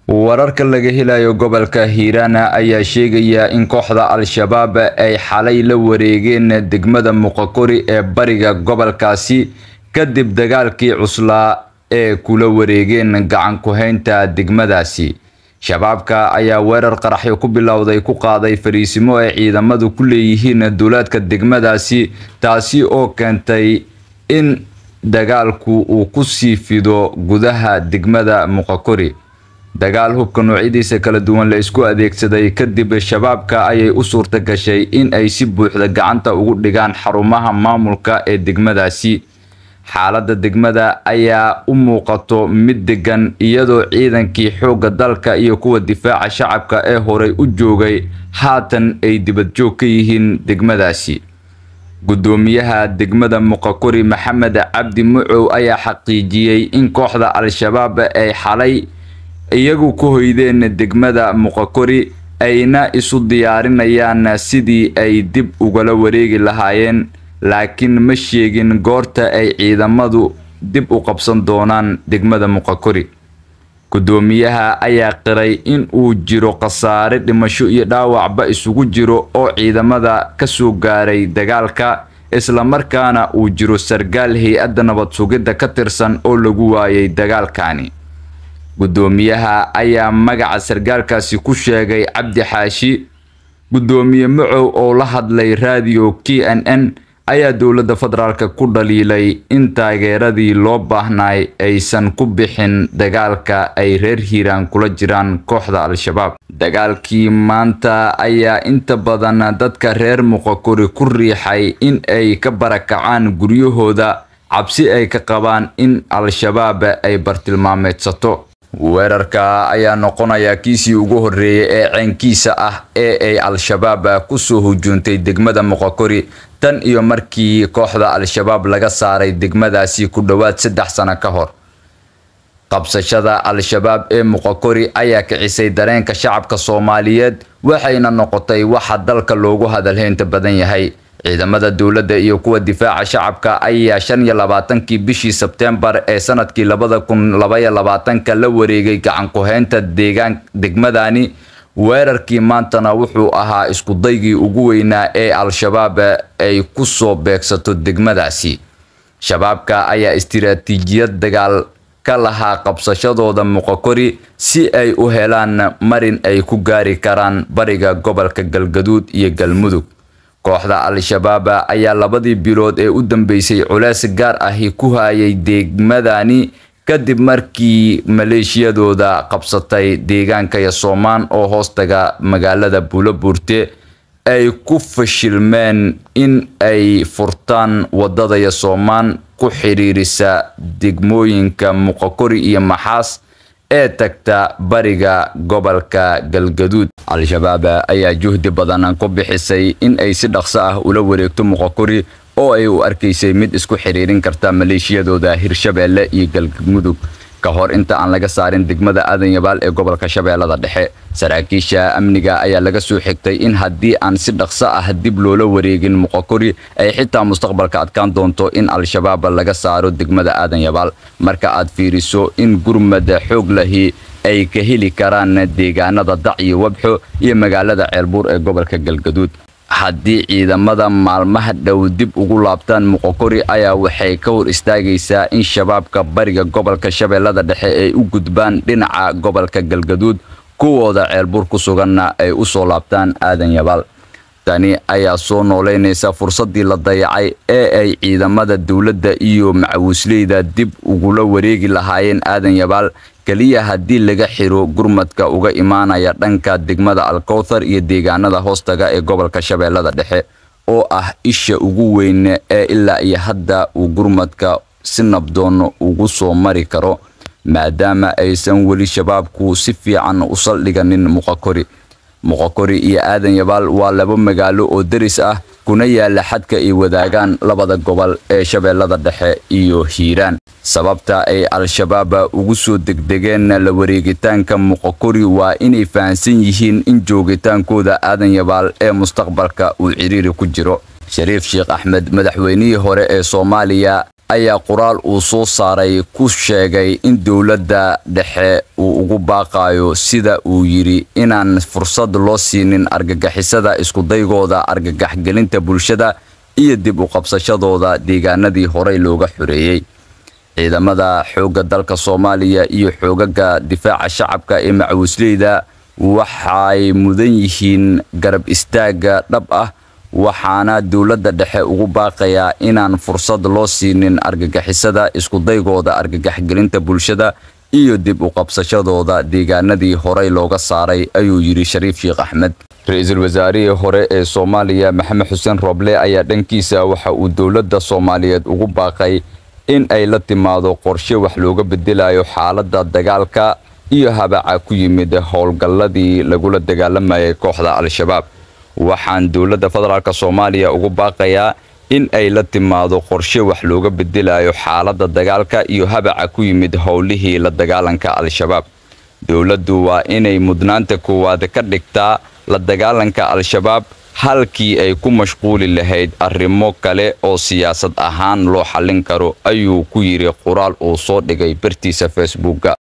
Wararka laga helayo gobolka Hiiraan ayaa sheegaya in kooxda Al-Shabaab ay xalay la wareegeen degmada Muqokori ee bariga gobolkaasi kadib dagaalkii cuslaa ee kula wareegeen gacan ku haynta degmadaasi. Shabaabka ayaa weerar qaraxyo ku bilowday ku qaaday fariisimo ay ciidamadu ku leeyihiin duleedka degmadaasi, taasi oo keentay in dagaalku uu ku sii fido gudaha degmada Muqokori. Dagaal hubka noocyadiisa kala duwan la isku adeegsaday kadib, shabaabka ayay u suurta gashay in ay si buuxda gacanta ugu dhigaan xarumaha maamulka ee degmadaasi. Xaaladda degmada ayaa u muuqato mid degan, iyadoo ciidankii xoogga dalka iyo kuwa difaaca shacabka ee horay u joogay haatan ay dibad joog ka yihiin degmadaasi. Gudoomiyaha degmada Muqokori Maxamed Cabdi Mucow ayaa xaqiijiyey in kooxda Al-Shabaab ay xalay iyagu ku hoydeen degmada Muqokori, ayna isu diyaarinayaan sidii ay dib ugala wareegi lahaayeen, laakiin ma sheegin goorta ay ciidamadu dib u qabsan doonaan degmada Muqokori. Gudoomiyaha ayaa qiray in uu jiro khasaare dhimasho iyo dhaawacba isugu jiro oo ciidamada ka soo gaaray dagaalka, isla markaana uu jiro sargaal hay'adda nabad sugidda ka tirsan oo lagu waayay dagaalkani. Gudoomiyaha ayaa magaca sargaalkaasi ku sheegay Cabdi Xaashi. Gudoomiye Mucow oo la hadlay raadiyo KNN ayaa dowladda federaalka ku dhaliilay in taageeradii loo baahnay aysan ku bixin dagaalka ay reer Hiiraan kula jiraan kooxda Al-Shabaab. Dagaalkii maanta ayaa inta badan dadka reer Muqokori ku riixay in ay ka barakacaan guryahooda, cabsi ay ka qabaan in Al-Shabaab ay bartilmaameedsato. Weerarka ayaa noqonaya kiisii ugu horreeyay ee ceenkiisa ah ee ay Al-Shabaab ku soo hujuuntay degmada Muqokori tan iyo markii kooxda Al-Shabaab laga saaray degmadaasi ku dhowaad 3 sano ka hor. Qabsashada Al-Shabaab ee Muqokori ayaa kicisay dareenka shacabka Soomaaliyeed, waxayna noqotay waxa dalka loogu hadalhaynta badan yahay. Ciidamada dowladda iyo kuwa difaaca shacabka ayaa 25-kii bishii Sebtembar ee sanadkii 2022 la wareegay gacan ku haynta deegaan degmadani. Weerarkii maantana wuxuu ahaa isku daygii ugu weynaa ee Al-Shabaab ay ku soo beegsato degmadaasi. Shabaabka ayaa istiraatiijiyad dagaal ka lahaa qabsashadooda Muqokori si ay u helaan marin ay ku gaari karaan bariga gobolka Galgaduud iyo Galmudug. Kooxda Al-Shabaab ayaa labadii bilood ee u dambeysay culeys gaar ahi ku hayay degmadani kadib markii maleeshiyadooda qabsatay deegaanka Yasoomaan oo hoostaga magaalada Buulobuurte ay ku fashilmeen in ay furtaan wadada Yasoomaan ku xiriirisa degmooyinka Muqokori iyo Maxaas ee tagta bariga gobolka Galgaduud. Al-Shabaab ayaa juhdi badan ku bixisay in ay si dhaqso ah ula wareegto Muqokori oo ay u arkaysay mid isku xiriirin karta maleeshiyadooda Hirshabeelle iyo Galmudug ka hor inta aan laga saarin degmada Aadan Yabaal ee gobolka Shabeellada Dhexe. Saraakiisha amniga ayaa laga soo xigtay in haddii aan si dhaqso ah dib loola wareegin Muqokori ay xitaa mustaqbalka adkaan doonto in Al-Shabaab laga saaro degmada Aadan Yabaal, marka aad fiiriso in gurmada xoog lahi ay ka heli karaan deegaanada Dac iyo Wabxo iyo magaalada Ceelbuur ee gobolka Galgaduud. Haddii ciidamada maalmaha dhow dib ugu laabtaan Muqokori ayaa waxay ka hor istaagaysaa in shabaabka bariga gobolka Shabeellada Dhexe ay u gudbaan dhinaca gobolka Galgaduud, kuwooda Ceelbuur ku suganna ay u soo laabtaan Aadan Yabaal. Tani ayaa soo nooleynaysa fursaddii la dayacay ee ay ciidamada dowladda iyo macawisleyda dib ugula wareegi lahaayeen Aadan Yabaal kaliya haddii laga xiro gurmadka uga imaanaya dhanka degmada Al-Kowthar iyo deegaanada hoostaga ee gobolka Shabeellada Dhexe oo ah isha ugu weyn ee ilaa iyo hadda uu gurmadka si nabdoon ugu soo mari karo, maadaama aysan weli shabaabku si fiican u saldhiganin Muqokori. Muqokori iyo Aadan Yabaal waa laba magaalo oo deris ah kuna yaala xadka ay wadaagaan labada gobol ee Shabeellada Dhexe iyo Hiiraan. Sababta ay Al-Shabaab ugu soo degdegeen la wareegitaanka Muqokori waa inay fahansan yihiin in joogitaankooda Aadan Yabaal ee mustaqbalka uu ciriiri ku jiro. Shariif Sheekh Axmed, madaxweynihii hore ee Soomaaliya, ayaa qoraal uu soo saaray ku sheegay in dowladda dhexe uu ugu baaqayo, sida uu yidhi, inaan fursad loo siinin argagixisada iskudaygooda argagaxgelinta bulshada iyo dib u qabsashadooda deegaanadii horey looga xoreeyey. Ciidamada xoogga dalka Soomaaliya iyo xoogaga difaaca shacabka ee macawisleyda waxay mudan yihiin garab istaagga dhab ah, waxaana dowladda dhexe ugu baaqayaa inaan fursad loo siinin argagixisada iskudaygooda argagaxgelinta bulshada iyo dib u qabsashadooda deegaanadii horey looga saaray, ayuu yidhi Shariif Sheekh Axmed. Ra-iisul wasaarihii hore ee Soomaaliya Maxamed Xuseen Roble ayaa dhankiisa waxa uu dowladda Soomaaliyeed ugu baaqay in ay la timaado qorshe wax looga bedelayo xaaladda dagaalka iyo habaca ku yimid howlgalladii lagula dagaalamayay kooxda Al-Shabaab. Waxaan dowladda federaalk Soomaaliya ugu baaqayaa in ay la timaado qorshe wax looga bedelayo xaaladda dagaalka iyo habaca ku yimid howlihii la dagaalanka Al-Shabaab. Dowladdu waa inay mudnaanta koowaad ka dhigtaa la dagaalanka Al-Shabaab halkii ay ku mashquuli lahayd arrimo kale oo siyaasad ahaan loo xallin karo, ayuu ku yidhi qoraal uu soo dhigay bartiisa Facebooka.